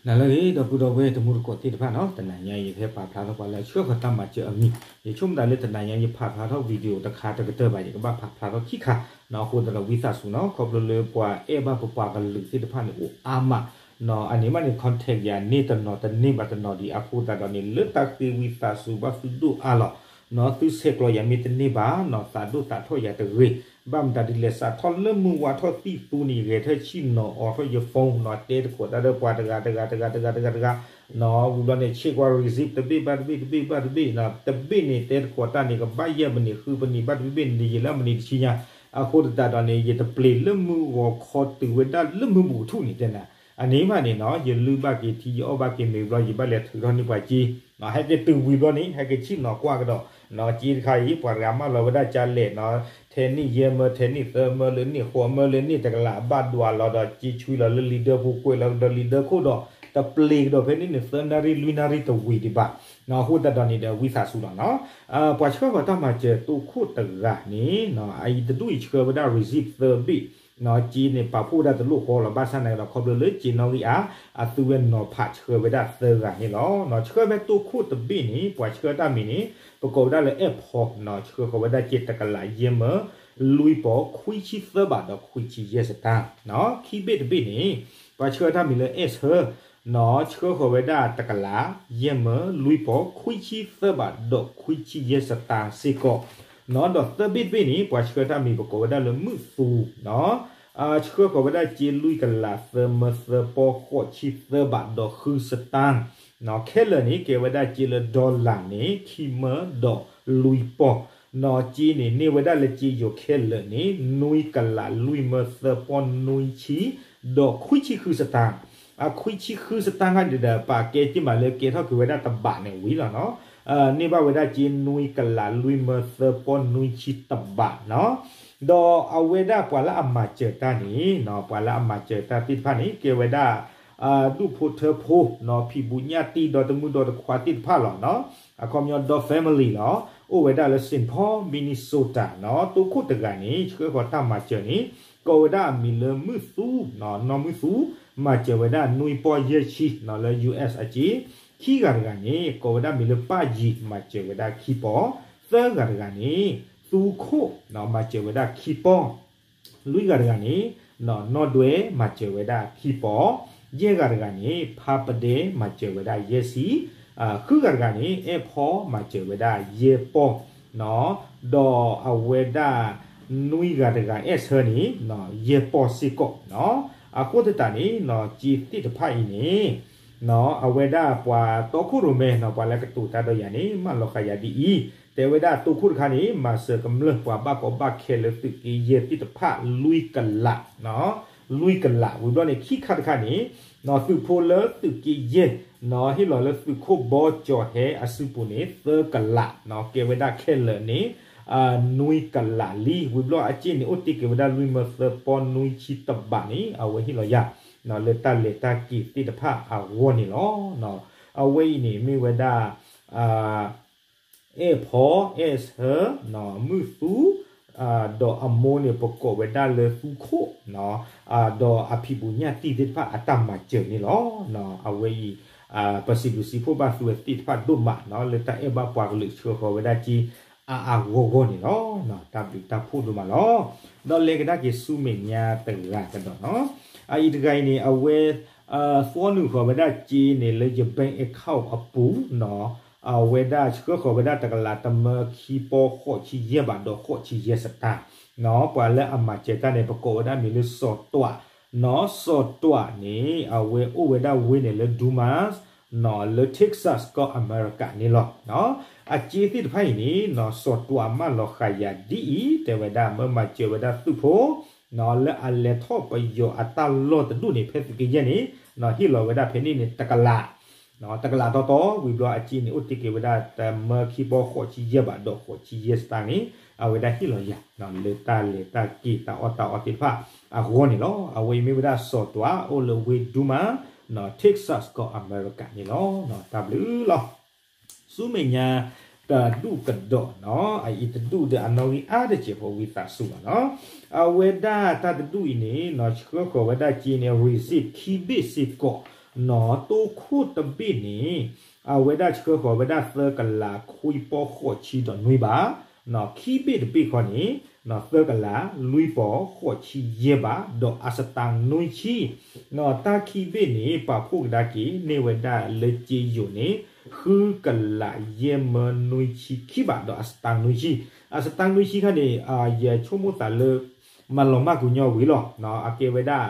နၤလၢအဂ့ၤ ဒီပုၢ်ဒီဝဲၢ်တံၤသကိးသ့ၣ်တဖၣ်နီၤ, တနၤညါယဟဲပာ်ဖျါထီၣ်ပှၤလၢအဆှၢဃီၤတၢ်မၤစၢၤအမံၤ, ယဆိကမိၣ်သးလၢတနၤညါယဖးဖျါထီၣ် video တခါတကတၢၢ်ဘၣ်, ယကဘၣ်ဖးဖျါထီၣ်ခံခါနီၤ. အဃိသတးဒီးဝံသးစူၤနီၤ, ခီဖျိလၢပှၤအဲၣ်ဘၣ်ပပှၤကလုာ်သ့ၣ်တဖၣ်န့ၣ် အိၣ်အါမးနီၤ, အန့ၣ်မးန့ၣ် contact ယၤန့ၢ်တနီၤတန့ၢ်ဘၣ်တနီၤဒံး, အဃိသတးဒီးန့ၣ် လၢတၢ်ဃ့ဝံသးစူၤဘၣ်သုဒိၣ်အါလီၤနီၤ. သုဆဲးကျိးယၤမ့ၢ်တန့ၢ်ဘၣ်နီၤ, သးဒိၣ်သးထီၣ်ယၤတဂ့ၤ, ဘၣ်မတၤဒ်လဲၣ် စးထီၣ်လၢမုၢ်ဝါထီၣ်သံၣ်သူန့ၣ် ယဂဲၤထၢၣ်ဆ့ၣ်နီၤအီၤထီၣ်ယ phone နီၤ, တဲသကိးတၢ်ဒီးပှၤတဂၤတဂၤတဂၤတဂၤတဂၤနီၤ, ဝံၤဘျီန့ၣ် ဆ့ကွၢ် receipt တဘ့ၣ်ဘၣ်တဘ့ၣ် တဘ့ၣ်ဘၣ်တဘ့ၣ်နီၤ, တဘ့ၣ်န့ၣ် တဲသကိးတၢ်န့ၣ် ကဘၣ်ယဲၢ်မံးနံး ဃုမံးနံးဘၣ်တဘ့ၣ်ဘ့ၣ်န့ၣ် ယံာ်လၢမံးနံးတဆံညါ, အဃိသတးဒီးန့ၣ် ယတပျ့ၤလၢမုၢ်ဂီၤခီတုၤဝဲဒၣ်လၢမုၢ်ဘူးကထူၣ်န့ၣ်တဲနၤ, အန့ၣ်မးန့ၣ်နီၤ, ယလုၢ်ဘၣ်က့ၤထံ ယအီၣ်ဘၣ်က့ၤမ့ၤဘျီ ယဘၣ်လဲၤထုးထီၣ်န့ၢ်ပှၤစ့ ဟဲက့ၤတုၤဝံၤဘျီန့ၣ် ဟဲက့ၤဆ့ၣ်နီၤကွၢ်ကဒီးနီၤ, စ့တခါအံၤ ပှၤတဂၤမၢလီၤဝဲဒၣ်ကလဲာ်နီၤ, ထဲန့ၣ်ယဲၢ်မၢ ထဲန့ၣ်သၢမၢ လၢန့ၣ်ဃိးမၢ လၢန့ၣ်တကလး ဘၣ်ဒွးလီၤဒီး စ့ဆွံလီၤလၢလံာ်ဒၢပူၤ ကွဲးလီၤကဒီးလံာ်ဒၢခိၣ်ဒီး တပျ့ၤကဒီးဖဲန့ၣ်န့ၣ် သၢနၣ်ရံၣ်လွံၢ်နၣ်ရံၣ်တဝံၤဒံးဘၣ်နီၤ, အဃိသတးဒီးန့ၣ်ဒီးဝံသးစူၤလီၤနီၤ. ပှၤဆှၢဃီၤတၢ်မၤစၢၤတိခိၣ်တဂၤန့ၣ်နီၤ, အအံၤတဒူၣ်အံၤဆှၢဝဲဒၣ် receipt သၢဘ့ၣ်နီၤ, စ့န့ၣ် ပာ်ဖှိၣ်ဝဲဒၣ်တလိၣ်ဃီလီၤ, ဘၣ်ဆၣ်နာ်က့ဒီး ခီဖျိလၢစ့နီၣ်ဂံၢ်အါ အသုဝဲနီၤဖးဆှၢဝဲဒၣ်သၢဂၤန့ၣ်လီၤ. ဆှၢဖဲတိခိၣ်တဘ့ၣ်န့ၣ် ပှၤဆှၢတၢ်မံၤန့ၣ် ပကိးဝဲဒၣ်လၢအဲၣ်ဖီနီၤ, ဆှၢဃီၤဝဲဒၣ်စ့တကလးယဲၢ်မၢ လွံၢ်ပီၤ ခွံဆံသၢဘးဒီးခွံဆံယဲၢ်စတၢ်နီၤ. ခံဘ့ၣ်တဘ့ၣ်န့ၣ် ပှၤဆှၢတၢ်မံၤလၢအဲၣ်ဆၢ နီၤ, ဆှၢဃီၤဝဲဒၣ်တကလး ယဲၢ်မၢ လွံၢ်ပီၤ ခွံဆံသၢဘးဒီးခွံဆံယဲၢ်စတၢ်စ့ၢ်ကီးနီၤ. ဒီးသၢဘ့ၣ်တဘ့ၣ်န့ၣ် ပှၤဆှၢတၢ်မံၤပကိးဝဲဒၣ်လၢမုၣ်သူနီၤ, ဆှၢဃီၤဝဲဒၣ်စ့လွံၢ်ကလး သၢမၢ သၢပီၤ ဃိးဆံသၢဘးဒီးဃုစတၢ်နီၤ. ခဲလၢာ်န့ၣ် ကဲဝဲဒၣ်စ့လၢ dollar န့ၣ် ခံမၢဒီးလွံၢ်ပီၤနီၤ. စ့န့ၣ် န့ၢ်ဝဲဒၣ်လၢစ့ယိၤခဲလၢာ်န့ၣ် နွံကလး လွံၢ်မၢ သၢပီၤ နွံဆံ ဒီးခွံဆံဃုစတၢ် အခွံဆံဃုစတၢ်ခါန့ၣ်ဒီး ပာ်ကဲက့ၤမးလၢကဲထီၣ်က့ၤဝဲဒၣ်တဘးန့ၣ်ဝံၤလီၤနီၤ. န့ၢ်ဘၣ်ဝဲဒၣ်စ့နွံကလး လွံၢ်မၢ သၢပီၤ နွံဆံတဘးနီၤ. ဒီးအဝဲဒၣ်ပှၤလၢအမၤစၢၤတၢ်န့ၣ်နီၤ, ပှၤလၢအမၤစၢၤတၢ်သ့ၣ်တဖၣ်န့ၣ် ကဲဝဲဒၣ် ဒူၣ်ဖိထၢဖိနီၤ, ဖံးဘူးညၣ်တံၢ် ဒီတမုၢ်ဒီတခွါသ့ၣ်တဖၣ်လီၤနီၤ. အခီပညီဒီး family လီၤ. အိၣ်ဝဲဒၣ်လၢ Saint Paul Minnesota နီၤ. တိခိၣ်တဂၤန့ၣ် ဆှၢဃီၤတၢ်မၤစၢၤန့ၣ် ကိးဝဲဒၣ်အမံၤလၢမုၢ်သူနီၤ, နီၢ်မုၢ်သူ, မၤစၢၤဝဲဒၣ်နွံပီၤယဲၢ်ဆံနီၤ လၢ ယူၣ်အ့ၣ် အစ့, ခံဂၤတဂၤန့ၣ် ကိးဝဲဒၣ်မံၤလၢပၢ်ယံၤ မၤစၢၤဝဲဒၣ်ခံပီၤ, သၢဂၤတဂၤန့ၣ် သူခိၣ်နီၤ မၤစၢၤဝဲဒၣ်ခံပီၤ လွံၢ်ဂၤတဂၤန့ၣ် နီၢ်ဒွဲမၤစၢၤဝဲဒၣ်ခံပီၤ, ယဲၢ်ဂၤတဂၤန့ၣ် ဖးပဒဲမၤစၢၤဝဲဒၣ်ယဲၢ်ဆံ, ဃုဂၤတဂၤန့ၣ် အဲၣ်ဖီမၤစၢၤဝဲဒၣ်ယဲၢ်ပီၤ, ဒီးအဝဲဒၣ်နွံဂၤတဂၤအဲၣ်ဆၢန့ၣ် ယဲၢ်ပီၤစ့ၢ်ကီးနီၤ. အဃိသတးန့ၣ်နီၤ စ့သ့ၣ်တဖၣ်အံၤန့ၣ် အဝဲဒၣ်ပှၤတီခိၣ်ရိၣ်မဲနီၤ ပှၤလၢကတိၤတၢ်ဒီးယၤန့ၣ် မၢလီၤဃာ်ယၤဒ်အံၤ, တဲဝဲဒၣ်တိခိၣ်တခါန့ၣ် မၤစၢၤကမျၢၢ်ပှၤဘၣ်ကီဘၣ်ခဲလၢသုးက့ယဲၢ်သ့ၣ်တဖၣ် လွံၢ်ကလး, လွံၢ်ကလး, ဝံၤဘျီန့ၣ် ခံခါတခါန့ၣ် နီၤ သုးဖိလၢသုးက့ယဲၢ်နီၤ ဟ့ၣ်လီၤလၢသုးခိၣ်ဘီကၠီၤဟဲအစုပူၤန့ၣ် သၢကလးနီၤ ကဲဝဲဒၣ်ခဲလၢာ်န့ၣ် နွံကလးလံ. ဝံၤဘျီအစ့န့ၣ် အိၣ်တ့ၢ်က့ၤဝဲဒၣ်လွံၢ်မၢသၢပီနွံဆံတဘးန့ၣ် အဝဲဟ့ၣ်လီၤယၤ လၢတၢ်လဲၤတၢ်က့ၤသ့ၣ်တဖၣ်အဂီၢ်န့ၣ်လီၤ. အဝဲအံၤန့ၣ်မ့ၢ်ဝဲဒၣ် အဲၣ်ဖီ အဲၣ်ဆၢ မုၢ်သူ ဒီးအမိၢ်န့ၣ် ပကိးဝဲဒၣ်လၢသူခိၣ် ဒီးအဖံးဘူးညၣ်တံၢ်သ့ၣ်တဖၣ်အတၢ်မၤစၢၤန့ၣ်လီၤ. အဝဲအံၤ ပစံးဘျုးစံးဖှိၣ်ဘၣ်သုဝဲသ့ၣ်တဖၣ်ဒိၣ်မးနီၤ လၢတၢ်အဲၣ်ဘၣ်ပှၤကလုာ်ဆှၢဃီၤဝဲဒၣ်စ့ အါအါဂီၢ်ဂီၢ်န့ၣ်လီၤ. တၢ်ဘျုးတၢ်ဖှိၣ်ဒိၣ်မးလီၤ. ဒီးလဲၤကဒါက့ၤဆူမဲာ်ညါတဂၤကဒီးနီၤ အအံၤတဂၤအံၤန့ၣ် အဝဲ သီနုာ်ဃီၤဝဲဒၣ်စ့န့ၣ် လၢယ bank account အပူၤနီၤ အဝဲဒၣ်ဆှၢဃီၤဝဲဒၣ်တကလးတမၢခံပီဃိးဆံယဲၢ်ဘးဒီးဃိးဆံယဲၢ်စတၢ်နီၤ ပှၤလၢအမၤစၢၤတၢ်န့ၣ် ပကိးဝဲဒၣ်မံၤလၢစီၤတွးနီၤ စီၤတွးန့ၣ် အဝဲအိၣ်ဝဲဒၣ်ဝ့ၢ်န့ၣ်လၢ Dumas နီၤ လၢ Texas ကီၢ်အမဲရကၤန့ၣ်လီၤ. အစ့သ့ၣ်တဖၣ်အံၤန့ၣ်နီၤ စီၤတွးမၢလီၤဃာ်ယၤဒ်အံၤ တဲဝဲဒၣ်မၢမၤစၢၤဝဲဒၣ်သုးဖိ နီၤ လၢအလဲၤထီၣ်ပယီၤအတၢ်လီၢ်တဒူၣ်န့ၣ် ဖဲသုးက့ယဲၢ်န့ၣ် နီၤ ဟ့ၣ်လီၤဝဲဒၣ်ဖဲန့ၣ်န့ၣ် တကလး နီၤ တကလးတီတီ ဝံၤဘျီအစ့န့ၣ် အိၣ်တ့ၢ်က့ၤဝဲဒၣ်တမၢခံပီဃိးဆံယဲၢ်ဘးဒီးဃိးဆံယဲၢ်စတၢ်န့ၣ် အဝဲဒၣ်ဟ့ၣ်လီၤယၤ လၢတၢ်လဲၤတၢ်က့ၤတၢ်အီၣ်တၢ်အီသ့ၣ်တဖၣ်အဂီၢ်န့ၣ်လီၤ. အဝဲအံၤမ့ၢ်ဝဲဒၣ်စီၤတွး အိၣ်လၢဝ့ၢ် Dumas နီၤ Texas ကီၢ်အမဲရကၤန့ၣ်လီၤ. တၢ်ဘျုးလီၤ. ဆူမဲာ်ညါ တဒူၣ်ကဒီးနီၤ အအံၤတဒူၣ်ဒီးအနီၣ်ဂံၢ်အါတစဲးဖိဝံသးစူၤလီၤနီၤ. အဝဲဒၣ်တၢ်တဒူၣ်အံၤန့ၣ်နီၤ ဆှၢဃီၤဝဲဒၣ်စ့န့ၣ် receipt ခံဘ့ၣ်စ့ၢ်ကီး နီၣ် တိခိၣ်တဘ့ၣ်န့ၣ် အဝဲဒၣ်ဆှၢဃီၤဝဲဒၣ်သၢကလးခွံပီၢ်ဃိးဆံဒီးနွံဘး, နီၣ် ခံဘ့ၣ်တဘ့ၣ်ခီန့ၣ် နီၣ်သၢကလးလွံၢ်ပီၢ်ဃိးဆံယဲၢ်ဘး ဒီးအစတါနွံဆံ, နီၣ် တၢ်ခံဘ့ၣ်န့ၣ် ပာ်ဖှိၣ်ကဒါက့ၤန့ၢ်ဝဲဒၣ်လၢစ့ယိၤန့ၣ် ဃုကလးယဲၢ်မၢနွံဆံခံဘး ဒီးအစတါနွံဆံ, အစတါနွံဆံခါန့ၣ် ယဆိကမိၣ်သးလၢ မၤလီၤမၢ်ကွံာ်ညီဝံၤလီၤ. အကဲဝဲဒၣ်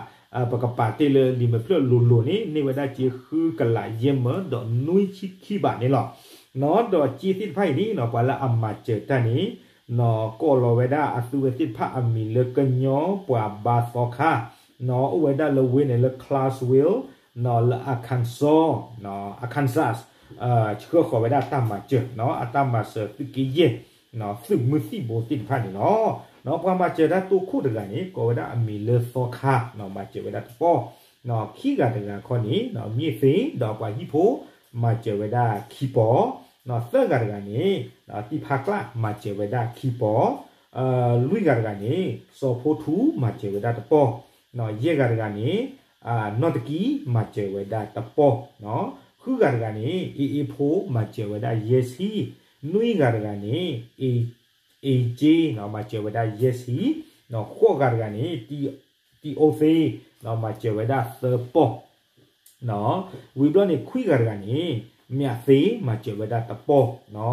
ပကပာ်တ့ၢ်လၢလံာ်မဲာ်ဖျၢၣ်လိၤလိၤန့ၣ် န့ၢ်ဝဲဒၣ်စ့ဃုကလးယဲၢ်မၢဒီးနွံဆံခံဘးန့ၣ်လီၤ. နီၣ် ဒီးစ့သ့ၣ်တဖၣ်အံၤန့ၣ် နီၣ် ပှၤလၢအမၤစၢၤတၢ်န့ၣ် နီၣ် ကိးလီၤဝဲဒၣ်အသုဝဲသ့ၣ်တဖၣ်အမံၤလၢကညီပှၤဘါသီခါ, နီၣ် အိၣ်ဝဲဒၣ်လၢဝ့ၢ်န့ၣ်လၢ Clarksville, နီၣ် လၢ Arkansas, Arkansas, ဆှၢဃီၤဝဲဒၣ်တၢ်မၤစၢၤ, နီၣ် အတၢ်မၤစၢၤသုးက့ယဲၢ် နီၣ် သုးမုၢ်သံၣ်ဘိသ့ၣ်တဖၣ်န့ၣ်လီၤ. နီၣ် ပှၤမၤစၢၤတၢ်တိခိၣ်တဂၤန့ၣ် ကိးဝဲဒၣ်အမံၤလၢသီခါ, နီၣ် မၤစၢၤဝဲဒၣ်တပီၢ်, နီၣ် ခံဂၤတဂၤခီန့ၣ် နီၣ် မ့ၢ်သ့ၣ် ဒီးပှၤဟံၣ်ဖိ မၤစၢၤဝဲဒၣ်ခံပီၢ်, နီၣ် သၢဂၤတဂၤန့ၣ် နီၣ် တံဖါကျၣ် မၤစၢၤဝဲဒၣ်ခံပီၢ်, လွံၢ်ဂၤတဂၤန့ၣ် စီၤဖိထူ မၤစၢၤဝဲဒၣ်တပီၢ်, နီၣ် ယဲၢ်ဂၤတဂၤန့ၣ် နီၢ်တကံ မၤစၢၤဝဲဒၣ်တပီၢ်, နီၣ် ဃုဂၤတဂၤန့ၣ် အ့အ့ဖိ မၤစၢၤဝဲဒၣ်ယဲၢ်ဆံ, နွံဂၤတဂၤန့ၣ် အ့က့ နီၣ် မၤစၢၤဝဲဒၣ်ယဲၢ်ဆံ, နီၣ် ဃိးဂၤတဂၤန့ၣ် တံအိသ့ နီၣ် မၤစၢၤဝဲဒၣ်သၢပီၢ်, နီၣ် ဝံၤ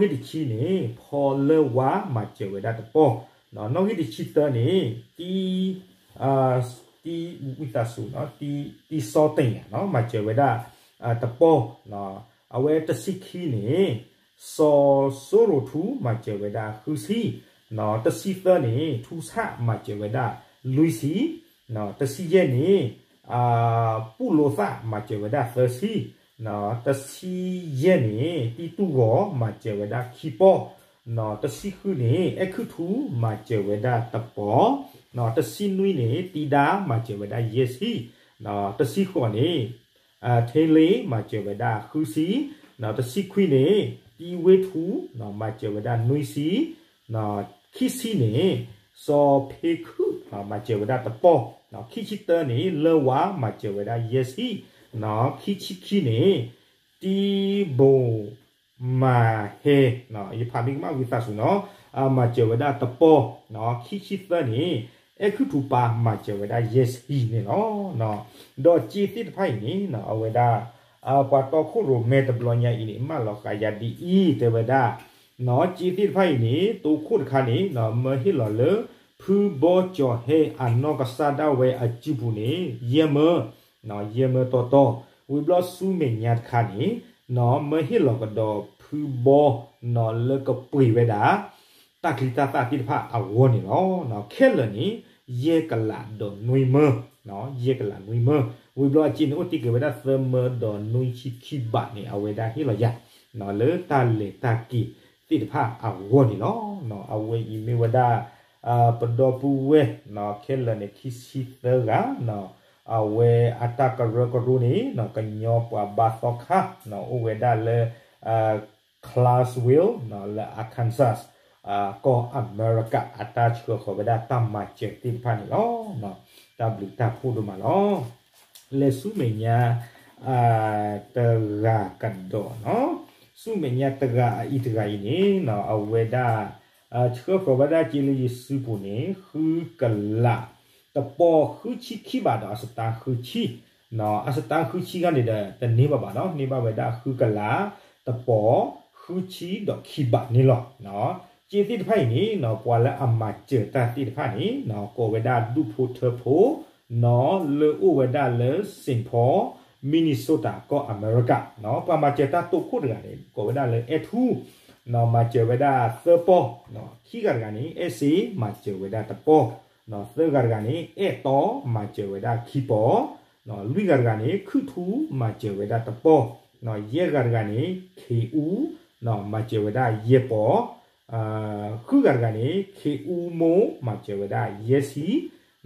ဘျီန့ၣ် ခွံဂၤတဂၤန့ၣ် မၠးသ့ မၤစၢၤဝဲဒၣ်တပီၢ်, နီၣ် နီၣ်ဂံၢ်တဆံန့ၣ် ဖီလၢဝါ မၤစၢၤဝဲဒၣ်တပီၢ်, နီၣ် နီၣ်ဂံၢ်တဆံသၢန့ၣ် တံ တံ ဝံသးစူၤ တံ တံစီတ့ၢ် နီၣ် မၤစၢၤဝဲဒၣ်တပီၢ်, နီၣ် အဝဲတဆံခံန့ၣ် စီၤစိရိၤထူ မၤစၢၤဝဲဒၣ်ဃုဆံ, နီၣ် တဆံသၢန့ၣ် ထူဆၣ် မၤစၢၤဝဲဒၣ်လွံၢ်ဆံ, နီၣ် တဆံယဲၢ်န့ၣ် ပူၣ်လိသၣ် မၤစၢၤဝဲဒၣ်သၢဆံ, နီၣ် တဆံယဲၢ်န့ၣ် တံတူၢ်ဂီၤ မၤစၢၤဝဲဒၣ်ခံပီၢ်, နီၣ် တဆံဃုန့ၣ် အဲၣ်ခုၣ်ထူ မၤစၢၤဝဲဒၣ်တပီၢ်, နီၣ် တဆံနွံန့ၣ် တံဒါ မၤစၢၤဝဲဒၣ်ယဲၢ်ဆံ, နီၣ် တဆံဃိးန့ၣ် ထဲလ့ မၤစၢၤဝဲဒၣ်ဃုဆံ, နီၣ် တဆံခွံန့ၣ် တံဝ့ထူ နီၣ် မၤစၢၤဝဲဒၣ်နွံဆံ, နီၣ် ခံဆံန့ၣ် စီၤဖ့ခုၣ် နီၣ် မၤစၢၤဝဲဒၣ်တပီၢ်, နီၣ် ခံဆံတၢန့ၣ် လၢဝါ မၤစၢၤဝဲဒၣ်ယဲၢ်ဆံ, နီၣ် ခံဆံခံန့ၣ် တံဘိၣ်မၤဟဲ နီၣ် ယဖးမ့ၢ်ကမၣ်ဝံသးစူၤ နီၣ် မၤစၢၤဝဲဒၣ်တပီၢ်, နီၣ် ခံဆံသၢန့ၣ် အဲၣ်ခုၣ်ထူပၢ် မၤစၢၤဝဲဒၣ်ယဲၢ်ဆံန့ၣ်လီၤ. ဒီးစ့သ့ၣ်တဖၣ်အံၤန့ၣ် နီၣ် အဝဲဒၣ် ပှၤတီခိၣ်ရိၣ်မဲတဘျီညါအံၤန့ၣ် မၢလီၤဃာ်ယၤဒ်အံၤ တဲဝဲဒၣ် နီၣ် စ့သ့ၣ်တဖၣ်အံၤန့ၣ် တိခိၣ်တခါန့ၣ် နီၣ် မၢဟ့ၣ်လီၤလၢ ဖုဘီကၠီၤဟဲအနီၢ်ကစၢ်ဒၣ်ဝဲအစုပူၤန့ၣ် ယဲၢ်မၢ နီၣ် ယဲၢ်မၢတီတီ, ဝံၤဘျီဆူမဲာ်ညါတခါန့ၣ် နီၣ် မၢဟ့ၣ်လီၤကဒီးဖုဘီ နီၣ် လၢကပှ့ၤဝဲဒၣ် တၢ်ချံတၢ်သၣ်သ့ၣ်တဖၣ်အဂီၢ်န့ၣ်လီၤ. နီၣ် ခဲလၢာ်န့ၣ် ယဲၢ်ကလးဒီးနွံမၢ, နီၣ် ယဲၢ်ကလးနွံမၢ, ဝံၤဘျီအစ့န့ၣ် အိၣ်တ့ၢ်က့ၤဝဲဒၣ်သၢမၢဒီးနွံဆံခံဘးန့ၣ် အဝဲဒၣ်ဟ့ၣ်လီၤယၤ နီၣ် လၢတၢ်လဲၤတၢ်က့ၤသ့ၣ်တဖၣ်အဂီၢ်န့ၣ်လီၤ. နီၣ် အဝဲအံၤမ့ၢ်ဝဲဒၣ် ပဒီပုၢ်ဝဲၢ် နီၣ် ခဲလၢာ်န့ၣ် ခံဆံသၢဂၤ နီၣ် အဝဲအတၢ်ကရၢကရိန့ၣ် နီၣ် ကညီပှၤဘါသီခါ နီၣ် အိၣ်ဝဲဒၣ်လၢ Clarksville နီၣ် လၢ Arkansas ကီၢ်အမဲရကၤ အတၢ်ဆှၢဃီၤဝဲဒၣ်တၢ်မၤစၢၤသ့ၣ်တဖၣ်န့ၣ်လီၤ. နီၣ် တၢ်ဘျုးတၢ်ဖှိၣ်ဒိၣ်မးလီၤ. လဲၤဆူမဲာ်ညါ တဂၤကဒီး နီၣ် ဆူမဲာ်ညါတဂၤအံၤတဂၤအံၤန့ၣ် နီၣ် အဝဲဒၣ် ဆှၢဃီၤဝဲဒၣ်စ့လၢယစုပူၤန့ၣ် ဃုကလး တပီၢ်ဃုဆံခံဘးဒီးအစတါဃုဆံ, နီၣ် အစတါဃုဆံခါန့ၣ်ဒီး တန့ၢ်ဘၣ်ဘၣ် နီၣ် န့ၢ်ဘၣ်ဝဲဒၣ်ဃုကလး တပီၢ်ဃုဆံဒီးခံဘးန့ၣ်လီၤ. နီၣ် စ့သ့ၣ်တဖၣ်အံၤန့ၣ် နီၣ် ပှၤလၢအမၤစၢၤတၢ်သ့ၣ်တဖၣ်န့ၣ် နီၣ် ကိးဝဲဒၣ်ဒူၣ်ဖိထၢဖိ နီၣ် လၢအိၣ်ဝဲဒၣ်လၢ Saint Paul Minnesota ကီၢ်အမဲရကၤ နီၣ် ပှၤမၤစၢၤတၢ်တိခိၣ်တဂၤန့ၣ် ကိးဝဲဒၣ်လၢအဲၣ်ထူ နီၣ် မၤစၢၤဝဲဒၣ်သၢပီၢ်, နီၣ် ခံဂၤတဂၤန့ၣ် အဲၣ်စ့ မၤစၢၤဝဲဒၣ်တပီၢ်, နီၣ် သၢဂၤတဂၤန့ၣ် အဲၣ်တီ မၤစၢၤဝဲဒၣ်ခံပီၢ်, နီၣ် လွံၢ်ဂၤတဂၤန့ၣ် ခုၣ်ထူ မၤစၢၤဝဲဒၣ်တပီၢ်, နီၣ် ယဲၢ်ဂၤတဂၤန့ၣ် ခ့အူ နီၣ် မၤစၢၤဝဲဒၣ်ယဲၢ်ပီၢ် ဃုဂၤတဂၤန့ၣ် ခ့အူမိၢ် မၤစၢၤဝဲဒၣ်ယဲၢ်ဆံ, နီၣ်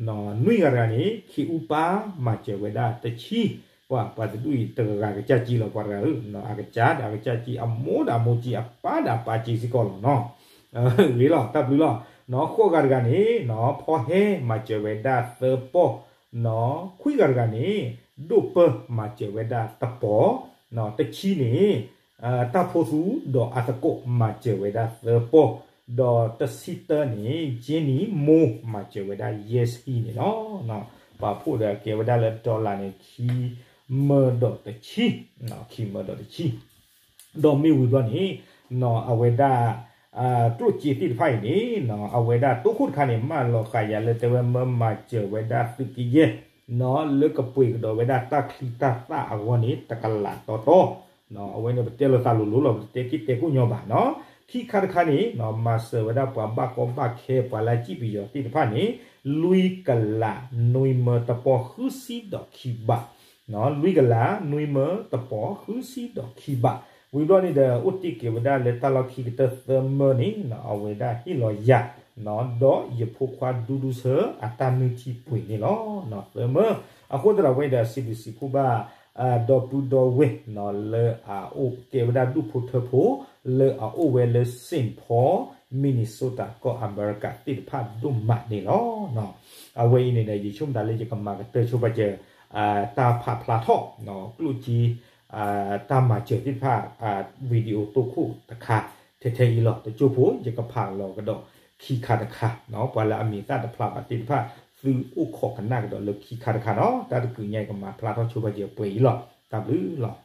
နွံဂၤတဂၤန့ၣ် ခ့အူပၢ် မၤစၢၤဝဲဒၣ်တဆံ, ပှၤ ပှၤတဒူၣ်အံၤတဂၤဂၤကစၢ်ကံလီၤ ပှၤတဂၤဧၢ, နီၣ် အကစၢ်ဒီးအကစၢ်ကံ အမိၢ်ဒီးအမိၢ်ကံ အပၢ်ဒီးအပၢ်ကံစ့ၢ်ကီးလီၤ နီၣ်, ဂ့ၤလီၤ တၢ်ဘျုးလီၤ, နီၣ် ဃိးဂၤတဂၤန့ၣ် နီၣ် ဖီဟဲ မၤစၢၤဝဲဒၣ်သၢပီၢ်, နီၣ် ခွံဂၤတဂၤန့ၣ် ဒိၣ်ပၢမၤစၢၤဝဲဒၣ်တပီၤ, တဆံန့ၣ် တၢ်ဖိသူဒီးအသကိးမၤစၢၤဝဲဒၣ်သၢပီၢ်, ဒီးတဆံတၢန့ၣ် ကၠ့နံၣ်မိၢ်မၤစၢၤဝဲဒၣ်ယဲၢ်ဆံန့ၣ်လီၤ. ပာ်ဖှိၣ်ဒီးကဲဝဲဒၣ်လၢ dollar န့ၣ် ခံမၢဒီးတဆံ, ခံမၢဒီးတဆံ ဒီးမ့ၢ်ဝံၤဘျီန့ၣ် အဝဲဒၣ် ကျိၣ်စ့သ့ၣ်တဖၣ်အံၤန့ၣ် အဝဲဒၣ်တိခိၣ်တခါန့ၣ် မၢလီၤဃာ်ယၤလၢတဲဝဲမၢမၤစၢၤဝဲဒၣ်သုးကယဲၢ် လၢကပှ့ၤကဒီးဝဲဒၣ်တၢ်ချံတၢ်သၣ်အဂီၢ်န့ၣ် တကလးတီတီ, အဝဲန့ၣ်ပတဲလိာ်သးလိၤလိၤလီၤ ပတတဲက့ၤတဲကိၣ်ညီဘၣ်နီၤ, ခံခါတခါန့ၣ် မၤစၢၤဝဲဒၣ်ပှၤဘၣ်ကီဘၣ်ခဲ ပှၤလၢအစံၣ်ပယီၤသ့ၣ်တဖၣ်န့ၣ် လွံၢ်ကလးနွံမၢတပီၢ်ဃုဆံဒီးခံဘး လွံၢ်ကလးနွံမၢတပီၢ်ဃုဆံဒီးခံဘး, ဝံၤဘျီန့ၣ်ဒီး အိၣ်တ့ၢ်က့ၤဝဲဒၣ်လၢတၢ်လီၢ်ခံကတၢၢ်သၢမၢန့ၣ် အဝဲဒၣ်ဟ့ၣ်လီၤယၤ ဒီးယဖိခွါဒူဒူဆၢအတၢ်နုၢ်ထံပှ့ၤန့ၣ်လီၤ. သၢမၢ အဃိသတးဒီးဝဲဒီး စံးဘျုးစံးဖှိၣ်ဘၣ် ဒီပုၢ်ဒီဝဲၢ် လၢအအိၣ်ကဲဝဲဒၣ်ဒူၣ်ဖိထၢဖိ လၢအအိၣ်ဝဲလၢ Saint Paul Minnesota ကီၢ်အမဲရကၤသ့ၣ်တဖၣ်ဒိၣ်မးန့ၣ်လီၤ. အဝဲအံၤန့ၣ်ဒီး ယဆိကမိၣ်တၢ်လၢယကမၤကတၢၢ်ဆိပာ်စၢၤ တၢ်ဖးဖျါထီၣ် ကျိၣ်စ့ တၢ်မၤစၢၤသ့ၣ်တဖၣ် video တိခိၣ်တခါ ထဲထဲအံၤလီၤ. တကၠိဖိ ယကဖးလီၤကဒီးခံခါတခါ, ပှၤလၢအမံၤသၣ်တဖျါဘၣ်သ့ၣ်တဖၣ် သုအိၣ်ခိးကနၣ်ကဒီးလၢခံခါတခါနီၤ, တၢ်တကုးညါအံၤကမၤဖျါထီၣ်ဆိပာ်စၢၤပှဲၤအံၤလီၤ. တၢ်ဘျုးလီၤ.